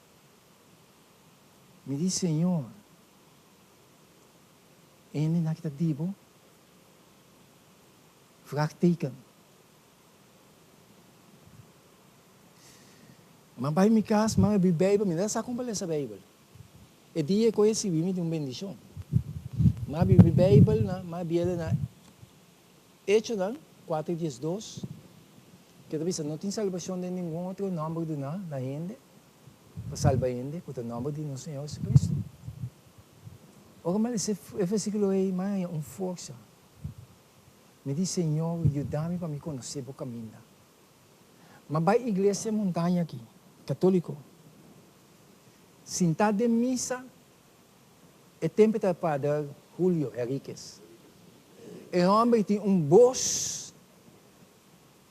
Speaker 1: Mi di, Señor, e hendenan aki ta di bo? Vraagteken. M'a bai mi kas, m'a habri Beibel, mi no ta sa kon pa lesa Beibel. E dia ku e risibi mi tin un bendishon. M'a habri mi Beibel na, m'a habiel na Echonan kuater diesdos, ke ta bisa, No tin salbashon den ningun otro nòmber duná na hende pa salba hende ku ta nòmber di nos Señor Jesucristo. Ora m'a lesa e versíkulo ei, m'a haña un forsa. Mi di, Señor, yuda mi pa mi konosé bo kaminda. M'a bai iglesia Montaña aki, katóliko. Sintá den misa e tempu ta Pader Julio Henriquez. E hòmber tin un bos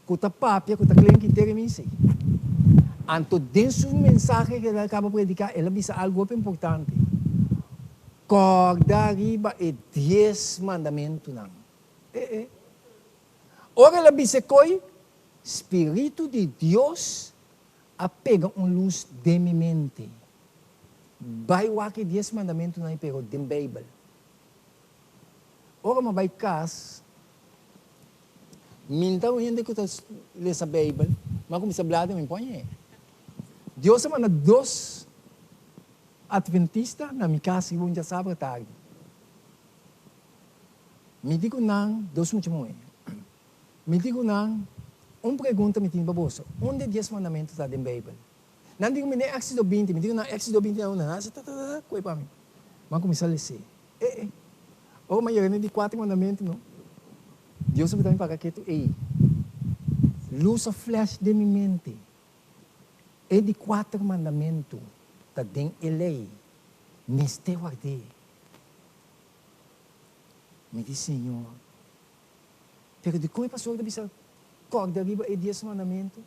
Speaker 1: ku ta papia ku ta klinki henter e misa ei. Anto den su mensahe ku el a kaba prediká el a bisa algu hopi importante, Kòrda riba e dies mandamentunan. E e. Ora el a bisa e koi, spiritu di Dios A pega un lus den mi mente. Bai wak e dies mandamentunan ei pero den Beibel. Ora mi a bai kas, mi ta un hende ku ta lesa Beibel, mi a kuminsá bla den mi pon e. Dios a manda dos adventista na mi kas riba un djasabra tardi. Mi di ku nan, dos mucha muhé. Mi di ku nan, Un pregunta mi tin pa boso, Unda e Dies Mandamentu ta den Beibel? Nan di ku mi, Den Éxodo binti. Mi di ku nan, Éxodo binti na unda? Nan a hasi tatatata koe pa mi. Mi a kuminsá les'é. E e. Ora mi a yega na e di kuater mandamentu no, Dios a bita mi para ketu ei. Lus a flash den mi mente. E di kuater mandamentu ta den e lei. Mester ward'é. Mi di, Señor. Pero dikon e pastor ta bisa kòrda riba e dies mandamentu?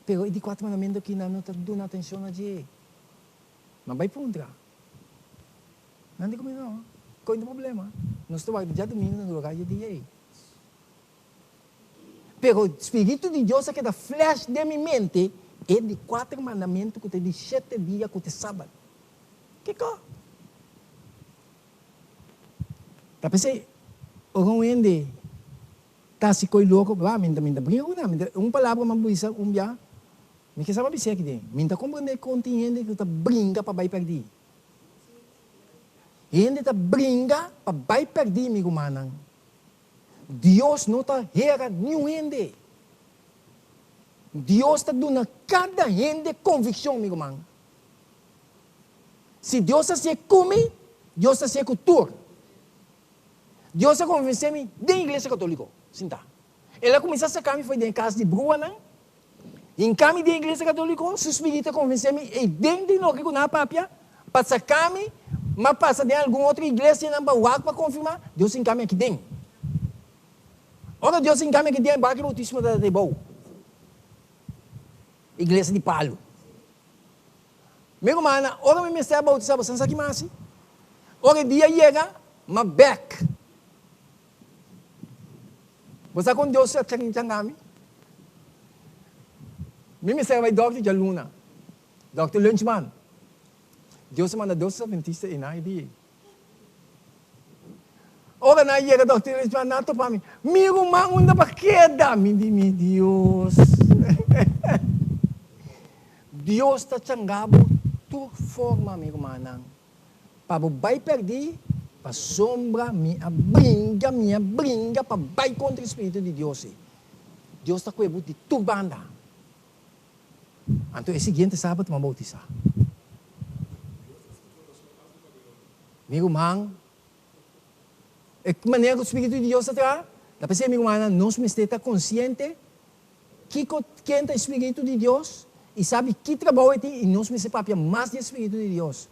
Speaker 1: Pero e di kuater mandamentu aki nan no ta duna atenshon na dje. Nan bai puntra. Nan di ku mi, No, kon ta problema? Nos ta warda djadumingu na lugá dje dia ei. Pero spiritu di Dios a keda flash den mi mente e di kuater mandamentu ku ta e di shete dia ku ta e sabat. Kiko? Ta p'esei, ora un hende Ta hasi koi loko, ba, mi ta mi ta bringa ku nan, mi ta, un palabra mi a bisa un bia, mi ke sa mi a bis'é aki den, mi ta komprendé kon tin hende ku ta bringa pa bai pèrdí. Hende ta bringa pa bai pèrdí, mi rumannan. Dios no ta hera niun hende. Dios ta duna kada hende konvikshon, mi ruman. Si Dios ta hasié ku mi, Dios ta hasié ku tur. Dios a konvensé mi den iglesia katoliko, sintá. El a kuminsá saka mi for den e kas di bruanan, hinka mi den iglesia katoliko, su spiritu a konvensé mi ei den di loke ku nan a papia, pa saka mi, m'a pasa den algun otro iglesianan pa wak pa konfirmá, Dios hinka mi aki den. Ora Dios hinka mi aki den, baki boutismo ta ta bou. Iglesia di palu. Mi rumannan, ora mi mester a bautisá, boso sa ki mi a hasi? Ora e dia yega, mi a bèk. Bo sa kon Dios a changa mi? Mi mester a bai dòkter djaluna, dòkter Lunchman. Dios a manda dos adventista einan e dia ei. Ora nan a yega dòkter Lunchman, nan a topa mi. Mi ruman unda pa keda? Mi di, Mi Dios. Dios ta changa bo tur forma, mi rumannan, pa bo bai pèrdí, pasobra mi a bringa, mi a bringa pa bai kontra e Spiritu di Dios ei. Dios ta kue bo di tur banda. Anto e siguiente sabat mi a boutisá. Mi ruman, e manera ku Spiritu di Dios ta traha, ta p'esei, mi rumannan, nos mester ta konsiente Kiko ken ta e Spiritu di Dios i sabi ki trabou e tin i nos mester papia mas di e Spiritu di Dios.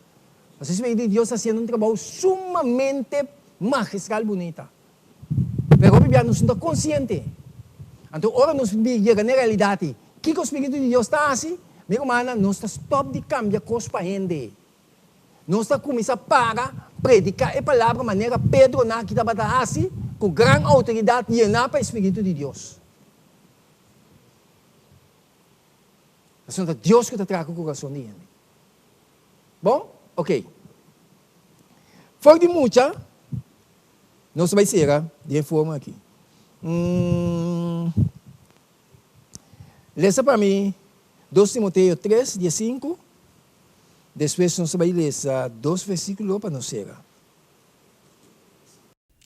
Speaker 1: Pasobra e Spiritu di Dios ta hasiendo un trabou sumamente magistral bunita. Pero hopi bia nos no ta konsiente. Anto ora nos yega na e realidat ei, kiko Spiritu di Dios ta hasi, mi rumannan, nos ta stòp di kambia kos pa hende. Nos ta kuminsá para prediká e palabra manera Pedro nan aki tabata hasi ku gran outoridat yená pa e Spiritu di Dios. Pasobra ta Dios ku ta traha ku kurason di hende. Bon? Oké. For di mucha, nos ta bai sera den e forma aki. Lesa pa mi dos Timoteo tres, diesinku. Despues nos ta bai lesa dos versíkulo pa nos sera.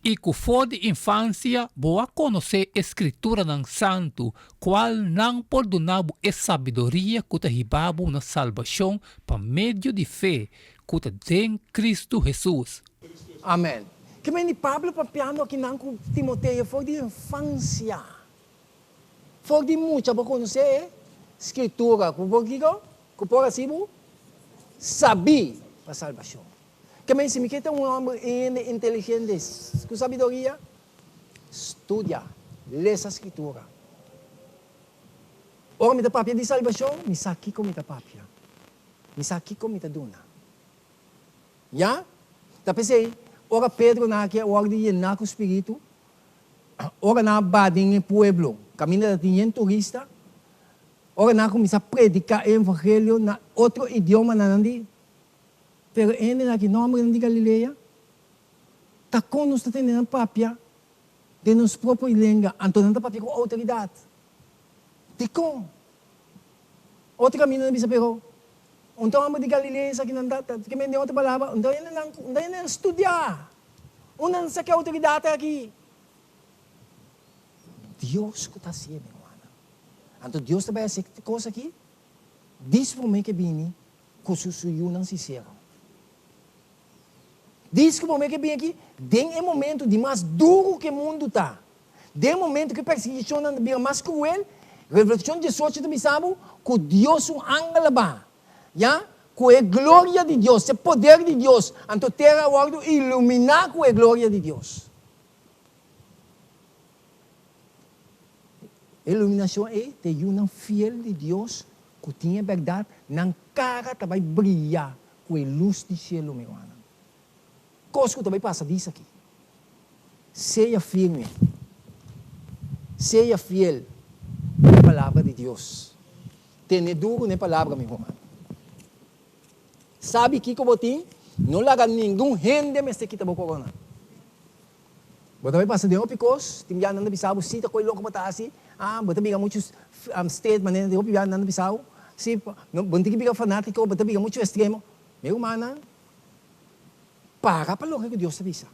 Speaker 2: I ku for di infansia bo a konosé e Skrituranan Santu, kual nan por duna bo e sabiduria ku ta hiba bo na salbashon pa medio di fe ku ta den Kristu Hesus.
Speaker 1: Amen. Ke mende Pablo papiando akinan ku Timoteo for di infansia? For di mucha bo konosé e Skritura ku por kiko? Ku por hasi bo sabí pa salbashon. Ke men si mi ke ta un hòmber hende inteligente ku sabiduria? Studia, lesa Skritura. Ora mi ta papia di salbashon, mi sa kiko mi ta papia. Mi sa kiko mi ta duna. Ya? Ta p'esei, ora Pedro nan aki a wòrdu yená ku spiritu, ora nan a ba den e pueblo kaminda ta tin yen turista, ora nan a kuminsá prediká e evangelio na otro idiomanan, nan di, Pero e hendenan aki no hombernan di Galilea? Ta kon nos ta tende nan papia den nos propio lenga, anto nan ta papia ku outoridat? Dikon? Otro kaminda nan bisa, Pero un ta homber di Galilea esakinan ta, ta ke men den otro palabra, un ta hendenan, un ta hendenan studiá, unda nan sa ki outoridat aki? Dios ku ta hasié, mi rumannan. Anto Dios ta bai hasi e kos aki dis promé ke bini Ku su su yunan sinsero. Dis ku bo me ke bin aki den e momento di mas duru ku e mundu ta, den e momento ku e persiguishonnan ta bira mas kruel, Revelashon diesocho ta bisa bo ku Dios su angel a baha, ya, ku e gloria di Dios, e poder di Dios, anto tera a wòrdu iluminá ku e gloria di Dios. E iluminashon ei ta e yunan fiel di Dios ku tin e bèrdat, nan kara ta bai bria ku e lus di shelu, mi rumannan. Kos ku ta bai pasa dis aki. Sea firme, sea fiel na e palabra di Dios. Tene duru na e palabra, mi ruman. Sabi kiko bo tin, no laga ningun hende mester kita bo korona. Bo ta bai pasa den hopi kos, tin bia nan ta bisa bo si ta koe loko bo ta hasi, ah bo ta bira muchu stet manera den hopi bia nan ta bisa bo, si bo no tin ki bira fanatiko, bo ta bira muchu estremo. Mi rumannan, para pa loke ku Dios ta bisa.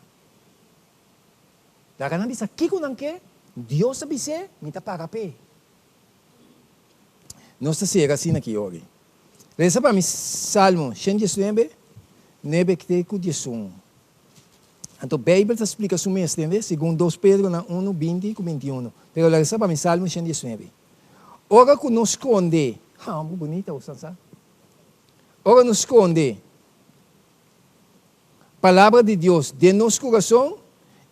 Speaker 1: Laga nan bisa kiko nan ke, Dios a bis'é, mi ta para p'e. Nos ta sera asina aki ori. Resa pa mi Salmo 119, nebe te ku 11. Anto Beibel ta splika su mes, tende? Segun dos Pedro nan unu, 20 ku 21. Pero resa pa mi Salmo 119. Ora ku nos skonde, ha, un bunita usansa. Ora nos skonde Palabra di Dios den nos kurason,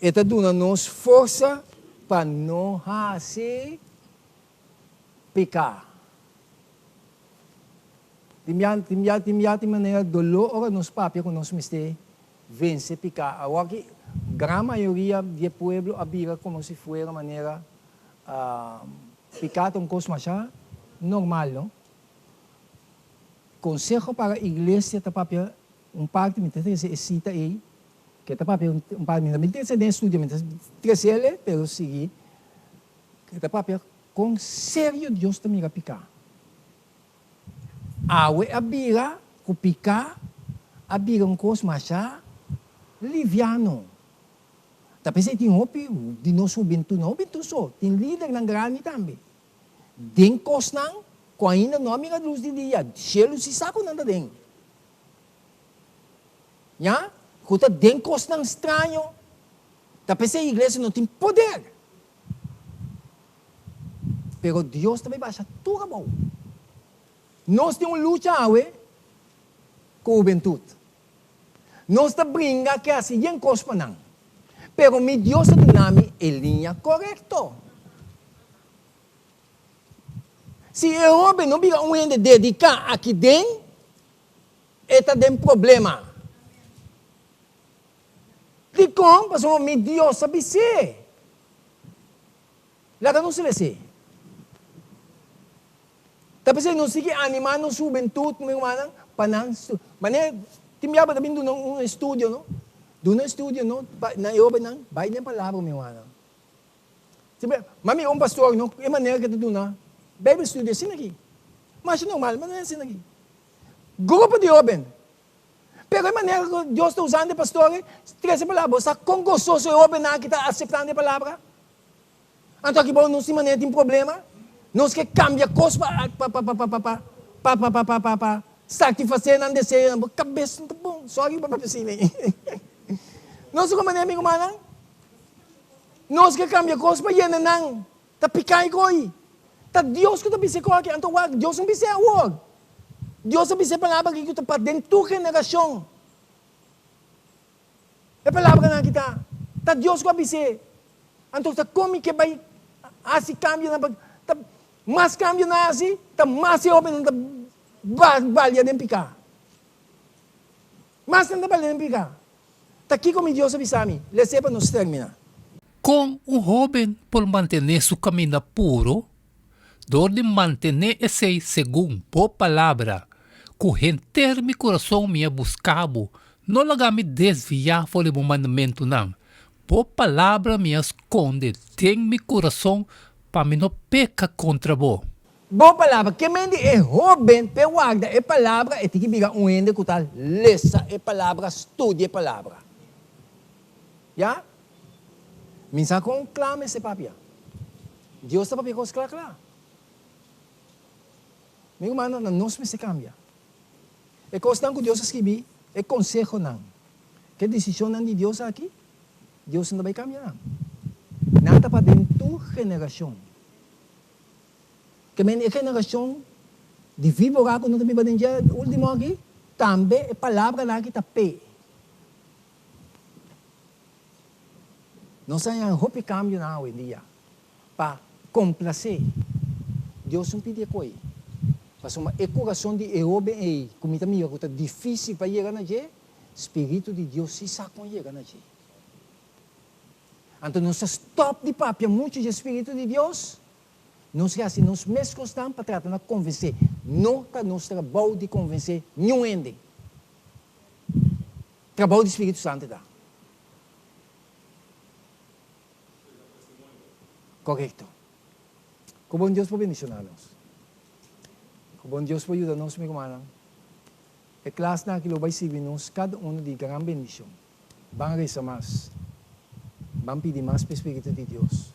Speaker 1: e ta duna nos forsa pa no hasi piká. Tin bia, tin bia, tin bia tin manera doló ora nos papia ku nos mester vense piká. Awor ki gran mayoria di e pueblo a bira komo si fuera manera piká ta un kos masha normal, no? Konseho para Iglesia ta papia un parti, mi ta trese e sita ei, ke ta papia un parti, mi ta bin trese den e studio, mi ta tresel pero sigui, ke ta papia kon serio Dios ta mira piká. Awe a bira ku piká a bira un kos masha liviano. Ta p'esei tin hopi di nos hubentut, no hubentut so, tin lidernan grandi tambe, den kosnan ku ainda no a mira lus di dia, shelu si sa ku nan ta den. Ya, ku ta den kosnan straño. Ta p'esei iglesia no tin poder. Pero Dios ta bai basha tur abou. Nos tin un lucha awe ku hubentut. Nos ta bringa ke hasi yen kos pa nan. Pero mi Dios a duna mi e liña korekto. Si e hoben no bira un hende dediká aki den, e ta den problema. Dikon? Pasobra mi Dios a bis'é. Laga nos rese. Ta p'esei nos sigui animá nos hubentut, mi rumannan, pa nan stu. Manera tin biaha bo ta bin duna un estudio, no? Duna estudio, no? Pa na e hobennan, bai den palabra, mi rumannan. Siempre, mami un pastor, no? E manera ke ta duna Bijbel studio asina aki. Masha normal, manera asina aki. Grupo di hoben. Pero e manera ku Dios ta usando e pastor ei, trese palabra. Bo sa kon gososo e hobennan aki ta aseptando e palabra? Anto aki bo nos tin manera tin problema, nos ke kambia kos pa pa pa pa pa pa pa pa pa pa pa pa satisfasé nan deseonan, bo kabes no ta bon, sorry pa papia asina ei. Nos ta ku manera mi rumannan, nos ke kambia kos pa yena nan, ta piká i koi. Ta Dios ku ta bisa e kos aki, anto wak Dios no bis'é awor. Dios a bisa e palabra aki ku ta pa den tur generashon. E palabranan aki ta, Ta Dios ku a bis'é. Anto ta kon mi ke bai hasi kambionan pa ta mas kambio nan hasi, ta mas e hobennan ta balia den piká. Mas nan ta balia den piká. Ta kiko mi Dios a bisa mi? Les'é pa nos terminá.
Speaker 2: Kon un hoben por mantené su kaminda puru? Dor di mantené esei segun bo palabra. Ku henter mi kurason mi a buska bo, no laga mi desviá for di bo mandamentunan. Bo palabra mi a skonde den mi kurason pa mi no peka kontra bo.
Speaker 1: Bo palabra. Ke men di e hóben p'e warda e palabra, e tin ki bira un hende ku ta lesa e palabra, studia e palabra. Ya? Mi sa kon kla mester papia. Dios ta papia kos kla kla. Mi rumannan, na nos mester kambia. E kosnan ku Dios a skibi, e konsehonan, ku e desishonnan di Dios aki, Dios no ta bai kambia nan. Nan ta pa den tur generashon. Ke men e generashon di víbora ku no ta biba den dje último aki, tambe e palabranan aki ta p'e. Nos a haña hopi kambionan awendia pa komplasé Dios un pidi e koi. Pasobra e kurason di e hóben ei ku mi ta mira ku ta difísil pa yega na dje, spiritu di Dios sí sa kon yega na dje. Anto nos ta stòp di papia muchu dje spiritu di Dios, nos ke hasi nos mes kosnan pa trata na konvensé. No ta nos trabou di konvensé niun hende. Trabou di spiritu santu ta. Korekto. Ku bon Dios por bendishoná nos. Ku bon Dios por yuda nos, mi rumannan. E klasnan aki lo bai sirbi nos kada unu di gran bendishon. Ban resa mas. Ban pidi mas pa e Spiritu di Dios.